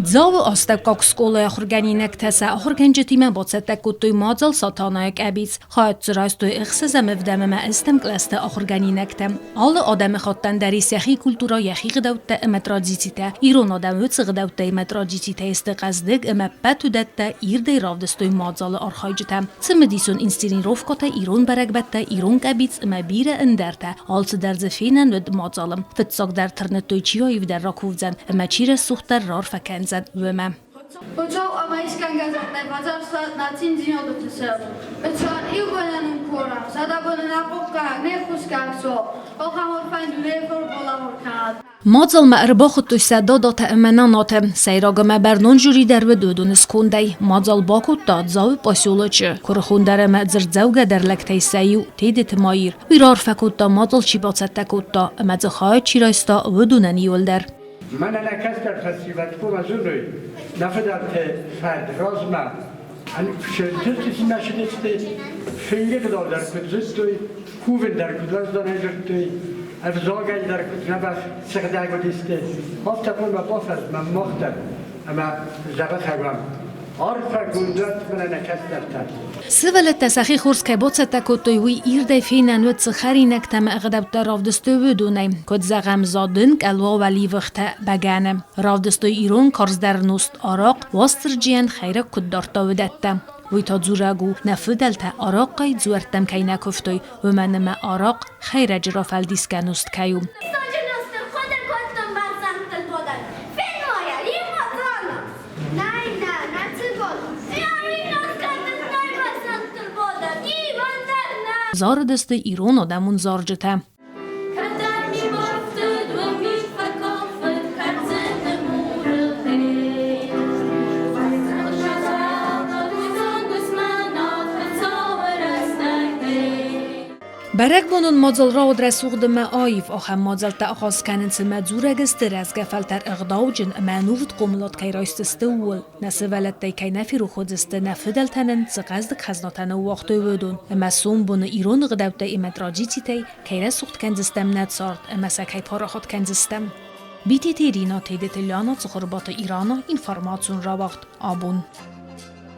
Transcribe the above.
Дзауы астӕуккаг скъолайы ахуыргӕнинӕгтӕ сӕ ахуыргӕнджытимӕ бацӕттӕ кодтой мадзал Сатанайы къӕбиц. Хайад дзы райстой ӕхсӕзӕм, ӕвдӕм ӕмӕ ӕстӕм кълӕсты ахуыргӕнинӕгтӕ. Алы адӕмыхаттӕн дӕр ис йӕхи культурӕ, йӕхи гъдӕуттӕ ӕмӕ традицитӕ. Ирон адӕм уыцы гъдӕуттӕ ӕмӕ традицитӕй сты хъӕздыг ӕмӕ ӕппӕт уыдӕттӕ ирдӕй равдыстой мадзалы архайджытӕ. Цымыдисон инсценировкӕтӕ, ирон бӕрӕгбӕттӕ, ирон къӕбиц ӕмӕ бирӕ ӕндӕртӕ. Алцыдӕр дзы фенӕн уыд мадзалы. Фыццагдӕр тырныдтой чи аивдӕр ракувдзӕн ӕмӕ чи рӕсугъддӕр раарфӕ кӕндзӕн, уымӕ. Хуыцау ӕмӕ искӕнгӕ загътай бадзӕрста нӕ циндзинады сӕр. Ыцар иугӕнӕн ын корӕм, сӕдӕбоны нӕ къухгӕнӕг, не ххуысгӕнӕг со, охӕм орфӕн дунейы фырболагъур кӕнӕд. Мадзалмӕ ӕрбахуыдтой сӕ дадатӕ ӕмӕ нанатӕ. Сӕйраг ӕмӕ бӕрнон жюри дӕр уыд уыдоны скондӕй. Мадзал бакодта Дзауы поселочы куырыхондӕр ӕмӕ дзырддзӕугӕдӕр лӕгтӕй сӕ иу Тедеты Маир. Уый раарфӕ кодта, мадзал чи бацӕттӕ кодта ӕмӕ дзы хайад чи райста, уыдонӕн иуылдӕр. Мӕнӕ нӕ кӕстӕр фӕсивӕд ку разуруй, нӕ фидӕлтӕ фӕд размӕ фсӕддӕрти машинисти фингитӕ дӕр куд зудтой, кувын дӕр куд уӕзданӕй зудтой, ӕвзагӕй дӕр куд дзӕбӕх сыгъдӕг уыдысты, афтӕ хъуамӕ бафӕзмӕм мах дӕр ӕмӕ дзӕбӕхӕй уӕм. Арфӕгонд уӕд мӕнӕ нӕ кӕстӕртӕ. Сывӕллӕттӕ сӕхи хорз кӕй бацӕттӕ кодтой, уый ирдӕй фенӕн уыд цы хӕринӕгтӕ ӕмӕ ӕгъдӕуттӕ равдыстой уыдонӕй. Куыд зӕгъӕм, задын, къӕлуа уӕливыхтӕ, бӕгӕны. Равдыстой ирон карздӕр нозт арахъ, Уастырджийӕн хӕйрӕг куыд дардта, уыдӕттӕ. Уый та дзурӕг у, нӕ фыдӕлтӕ арахъхъӕй дзуӕрттӕм кӕй нӕ куывтой, уымӕн ӕмӕ арахъ хӕйрӕджы рафӕлдисгӕ нозт кӕй у. Зарыдысты ирон адӕмон зарджытӕ. Бӕрӕгбонон мадзал рауад рӕсугъд ӕмӕ аив. Ахӕм мадзӕлттӕ ахъаз кӕнынц ӕмӕ дзурӕг сты, рӕзгӕ фӕлтӕр ӕгъдауджын ӕмӕ ӕнувыд хъомылад кӕй райсдзысты, ууыл. Нӕ сывӕллӕттӕй кӕй нӕ ферох уыдзысты, нӕ фыдӕлтӕ нын цы хъӕздыг хӕзнатӕ ныууагътой, уыдон. Ӕмӕ сомбоны ирон ӕгъдӕуттӕй ӕмӕ традицитӕй кӕй рӕсугъд кӕндзыстӕм нӕ цард ӕмӕ сӕ кӕй парахат кӕндзыстӕм. Битеты Ирина, Тедеты Ляна, Цыхуырбаты Ирана, информацион рауагъд абон.